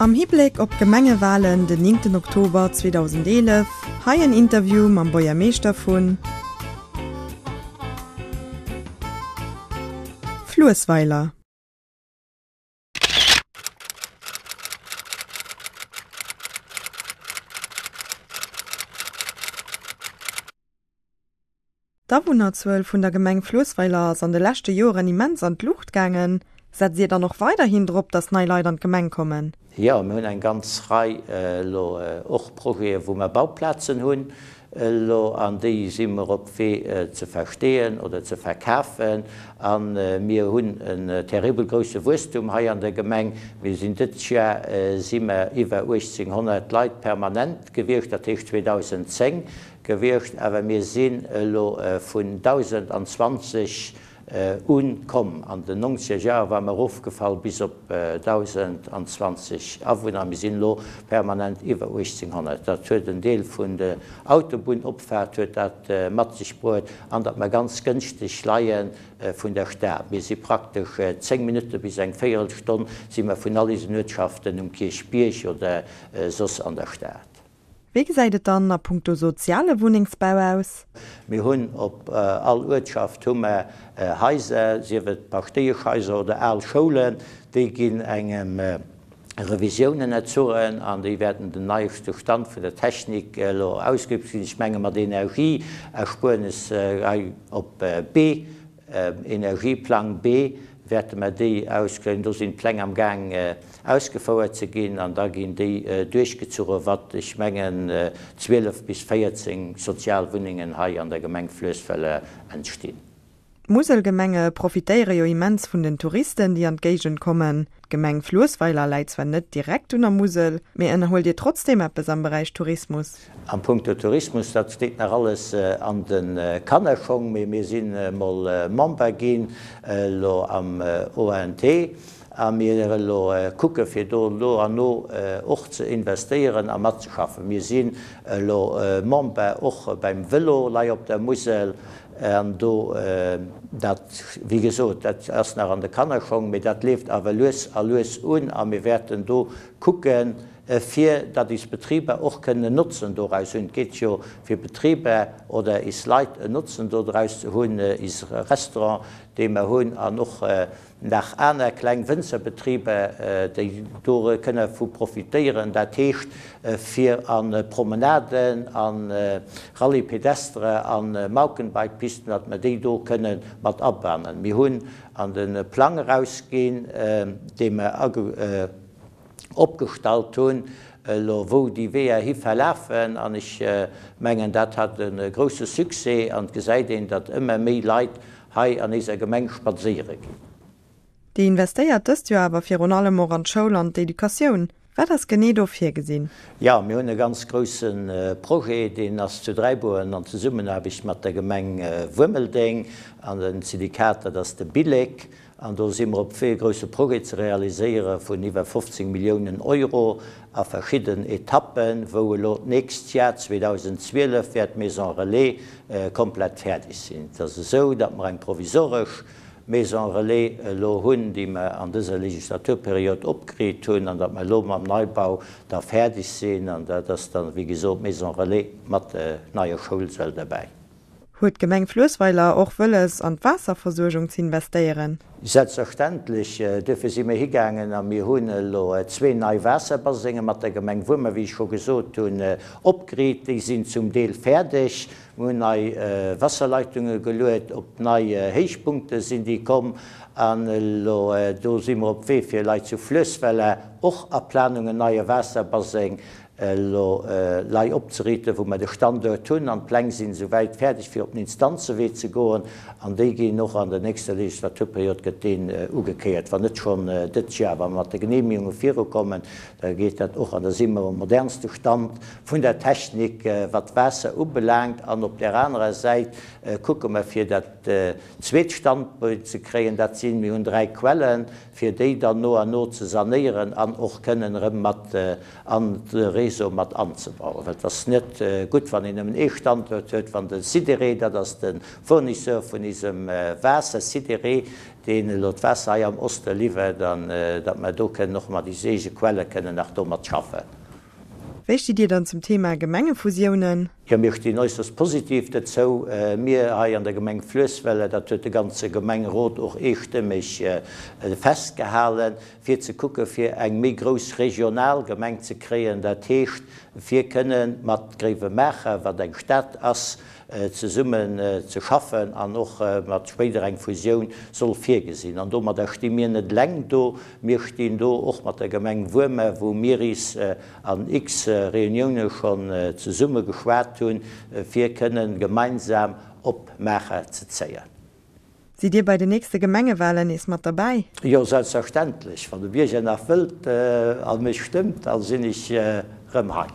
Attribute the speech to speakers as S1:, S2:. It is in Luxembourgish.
S1: Am Hibléck op d'Gemengewalen den 9 Oktober 2011, hei en Interview mam Buergermeeschter vun Fluessweiler. D'Awunnerzuel vun der Gemeng Fluessweiler ass an de leschte Joeren immens an d'Luucht gaangen. Setzt Dir dann och weiderhin drop, dass nei Leit an d'Gemeng kommen?
S2: Jo, mir hunn eng ganz Rei elo och Projete wou mer Bauplazen hunn elo an déi si mer op Wee ze versteeën oder ze verkafen. A mir hunn en terribel grousse Wuesstum hei an der Gemeng. Mir sinn dëst Jar si mer iwwer 1.800 Leit permanent gewiescht, dat heescht 2010 Gewiescht, awer mir sinn elo vun 1.020 un komm. An den nonzeger Jahre ware mer erofgefall bis op 1.020 Awunner. Mir sinn elo permanent iwwer 1.800. Dat huet en Deel vun der Autobunnopfaart huet dat mat sech bruet an datt mer ganz gënschteg leie vun der Stad. Mir si praktesch 10 Minutte bis eng Véierelstonn si mer vun all isen Uertschaften um Kierchbierg oder soss an der Stad.
S1: Wéi gesäit et dann a punkto soziale Wunnengsbau aus?
S2: Mir hunn op all Uertschaft hu mer Haiser, sief et Paschtéieschhaiser oder al Schoulen, déi ginn engem Revisioun ënnerzogen an déi wäerten den neieschste Stand vun der Technik elo ausgeübt ginn. Ech menge mat Energieerspuernes hei op B Energieplang B wäerte mer déi auskréien. Do sinn d'Pläng am Gaang ausgefouert ze ginn an da ginn déi duerchgezuche wat ech mengen 12 bis 14 sozial Wunnengen hei an der Gemeng Fluessweller entstinn.
S1: D'Muselgemenge profitéiere jo immens vun den Touristen, déi an d'Géigend kommen. D'Gemeng Fluessweiler läit zwar net direkt un der Musel, mee ënnerhuelt Dir trotzdeem eppes am Beräich Tourismus?
S2: Am Punkto Tourismus, dat steet nach alles an de Kannerschong, mee mir sinn emol Member ginn elo am ONT a mir elo kucke fir do no an no och ze investéieren a matzeschaffen. Mir sinn elo Member och beim Vëlo lei op der Musel an do, dat wéi gesot, dat ass nach an de Kannerschong, mee dat leeft awer lues a lues un a mir wäerten do kucken, fir datt is Betriber och kënnen en Notzen doraus hunn. Et geet jo fir Betriber oder is Leit en Notzen dodraus ze hunn, is Restaurant, dee mer hunn, an och nach aner kleng Wënzerbetriber, déi do kënne vu profitéieren. Dat heescht, fir a Promenaden, a Rallye pédestre, a Mountainbike-Pisten, datt mer déi do kënne mat abannen. Mir hunn an de Plang erausginn, dee mer opgestallt hunn, elo wou déi Weeër hi verlafen, an ech mengen, dat hat e grousse Succès an et gesäit een, datt ëmmer méi Leit hei an éiser Gemeng spadséiere ginn.
S1: Dir investéiert dëst Joer awer virun allem och an d'Schoul an d'Educatioun. Wat ass genee do virgesinn?
S2: Jo, mir hunn e ganz grousse Projet, deen ass zu Dräibuer an Zesummenaarbecht mat der Gemeng Wuermeldeng an dem Syndikat, dat ass de Bilek. An do si mer op Wee, e grousse Projet ze realiséiere vun iwwer 15 Milliounen Euro a verschidden Etappen, wou elo d'nächst Jar, 2012, wäert d'Maison Relais komplett fäerdeg sinn. Et ass esou, datt mer eng provisoresch Maison Relais elo hunn, déi mer an dëser Legislaturperiod opgeriit hunn, an datt mer elo mam Neibau da fäerdeg sinn. An dat ass dann, wéi gesot, d'Maison Relais mat neier Schoulsäll derbäi.
S1: Huet d'Gemeng Fluessweiler och wëlles an d'Waasserversuergung ze investéieren?
S2: Selbstverständlech. Duerfir si mir higaangen a mir hunn elo zwee nei Waasserbasenge mat der Gemeng Wuermer, wéi ech scho gesot hunn, opgeriit. Déi sinn zum Deel fäerdeg. Mir hunn nei Wasserleitunge geluet, op nei Héichpunkte sinn déi komm. An elo do si mer op Wee fir lei zu Fluessweller och a Planung en neie Waasserbaseng elo lei opzeriiten, wou mer de Standuert hunn, an d'Pläng sinn esouwäit fäerdeg fir op den Instanzewee ze goen, an déi ginn och an der nächster Legislaturperiod gëtt deen ugekéiert, wann net schonn dëst Jar. Wa mer mat de Genehmigunge virukommen, da geet dat och, an da si mer um modernste Stand vun der Technik wat d'Waasser ubelaangt. An op där anerer Säit kucke mer fir dat zweet Standbein ze kréien, dat sinn, mir hunn dräi Quellen, fir déi dann no an no ze sanéieren an och kënnen erëm mat an de Réseau. Réseau mat anzebauen. Well et ass net gutt, wann een nëmmen ee Standuert huet, wann de Sidéré, dat ass de Fournisseur vun isem Waasser, Sidéré, deen elo d'Waasser hei am Oste liwwert, an datt mer do kënnen och mat ise eege Quelle kënnen nach domat schaffen.
S1: Wéi stitt Dir dann zum Thema Gemengefusiounen?
S2: Jo, mir stinn äusserst positiv dozou. Mir hei an der Gemeng Fluessweller, dat huet de ganze Gemengerot och eestëmmeg festgehalen, fir ze kucke fir eng méi grouss regional Gemeng ze kréien, dat heescht fir kënne mat Gréiwemaacher, wat eng Stad ass, zesummen ze schaffen an och mat spéider eng Fusioun soll virgesinn. An domadder sti mir net eleng do, mir stinn do och mat der Gemeng Wuermer, wou mir is an x Reunioune schonn zesumme geschwat hunn, fir kënnen gemeinsam op Maacher ze zéien.
S1: Sidd Dir bei den nächste Gemengewalen nees mat derbäi?
S2: Jo, selbstverständlech. Wann de Bierger nach wëllt a mech stëmmt, da sinn ech rëm hei.